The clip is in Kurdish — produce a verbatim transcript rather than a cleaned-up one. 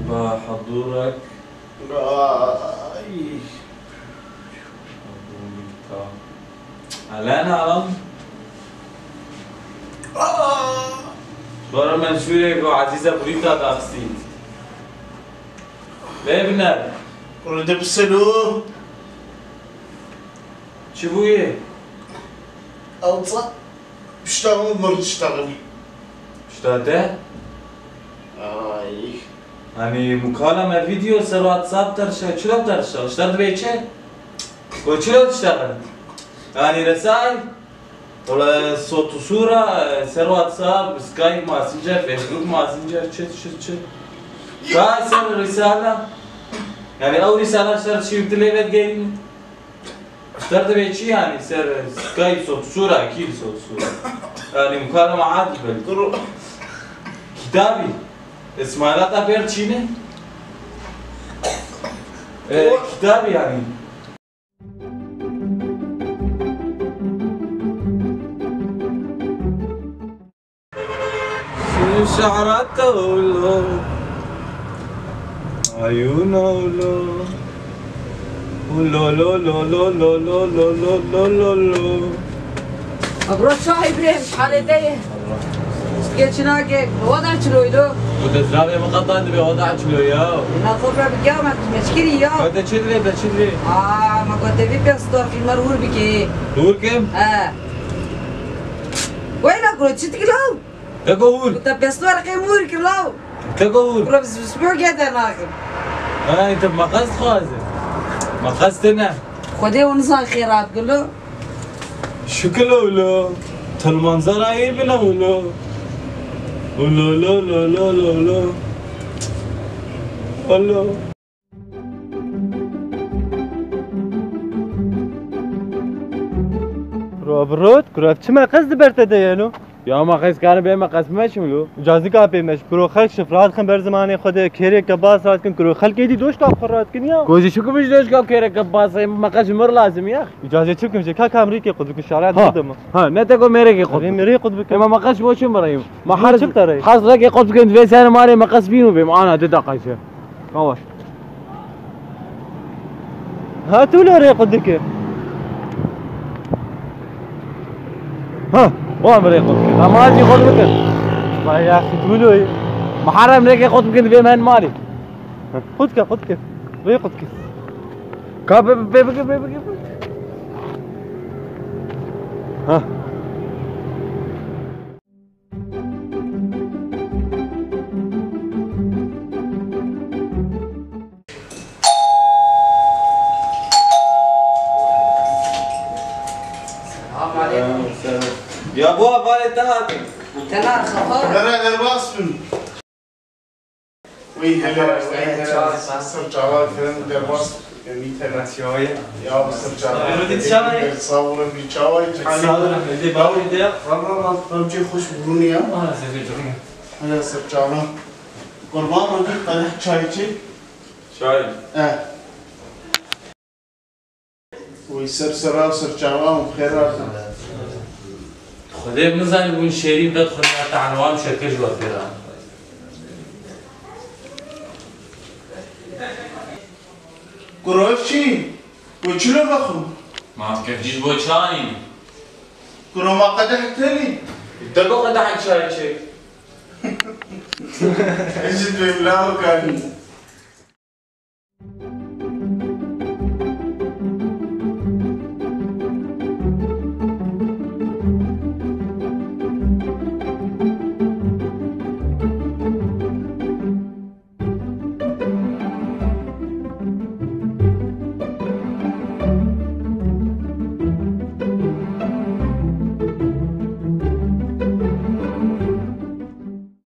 Ba hudurek. Ay. Alana alam. Bara Mensûrê ku Ezîza Brîta daxistî. Lê biner. Kurê de biselo. Çi bûye? Ewsa pişta min mir diştexilî. Pişta te? Ay. Hani mukala me video ser WhatsApp derşe, çira derşe, işler dibê çi? Ku çira diştexil? Yani resay? Wala sot û sûra, e, ser WhatsApp, Skype, Messenger, Facebook, Messenger, çi, çi, çi. Ka ser risala. Yani ew risala ser çi dilê ve gelin. Ser de çi yani ser Skype sot û sûra, kî sot û sûra. Yani mukara ma adi belki. Kitabî. Îsmaîla ta ber çîne. E, kitabî yani. Şe'ra tewlo, ayûna wlo, wlo lo lo lo lo lo lo lo lo lo lo. Ebro çaxî birê, halê te ye. Geç nake, wada çiloydu. Bu dezravê min qatan dibe, wada çilo ya. Na xofra bi gel me, me çikiri ya. Wada çi dibe, be çi dibe? Aa, ma ko te vi pes dor filmar hur bike. Hur kim? He. Weyla kuro, çi dikilo? Te go hûr. Te pestwar qê mûr kir law. Te go hûr. Kuro bi spor gede nakim. Ay, te maqas dixwaze. Maqas te ne. Xwedê û nizan xêrat gulo. Şikilo ulo. Telmanzara ê bine ulo. Ulo lo lo lo lo lo. Ulo. Kuro Ebrot, kuro ev çi meqes di ber te de yeno? Ya meqes karin bê meqes meşim lo. Cazika pê meş, kuro xelk şifra dixin ber zimanê xwe de, kêreke bas radikin, kuro xelkê dî doşka xwe radikin ya. Ko jî çi ku bi ji doşka kêreke bas, meqes ji mir lazim ya. Îcazê çi bikim jê, ka ka em rêkê qut bikin, şara Ha. dide mi? Ha, ne te ku mêrekê qut Em bikin. mêrekê qut bikin. Ema meqes bo çi mireyim? Ma Çi her bi te rey? Hez rêkê qut bikin, divê ser marê meqes bîn û bêm. Ana du deqe jî. Yavaş. Ha, tu lo rê qut dike. Ha, o em rê qut bikin. Ama jî qut bikin. Vay ya, tu lo. Muharrem rêkê qut bikin, divê men malî. Qut ke, qut ke. Rê qut ke. Ka pe, pe, pe, pe, pe. Ha. Selam aleyküm. Ya bu havale te hatin. Te ne xeber? Bere derbas bin. Wî hele, wî hele, ser çava kirin derbas, wî hele. Ya ser çava. Sağ olun, bir çava. Sağ olun, bir de bavê de. Rab, rab, rab, rab, cê xweş bûnî ya. Ana, seve canım. Hele ser çava. Qurban, min bir qedeh çay çek. Çay. E. Wî ser sera û ser çavan û xêr hatin. Xwedê min zanî bûn şêrî bed xwe ya tehnewam şeker ji we pê re. Kuro ev çi? Wê çilo vexwim? Ma kevcî ji bo çanî? Kuro ma qedeh tenî? Te go qedehek çay çek. Ez jî dibêm lawik anî.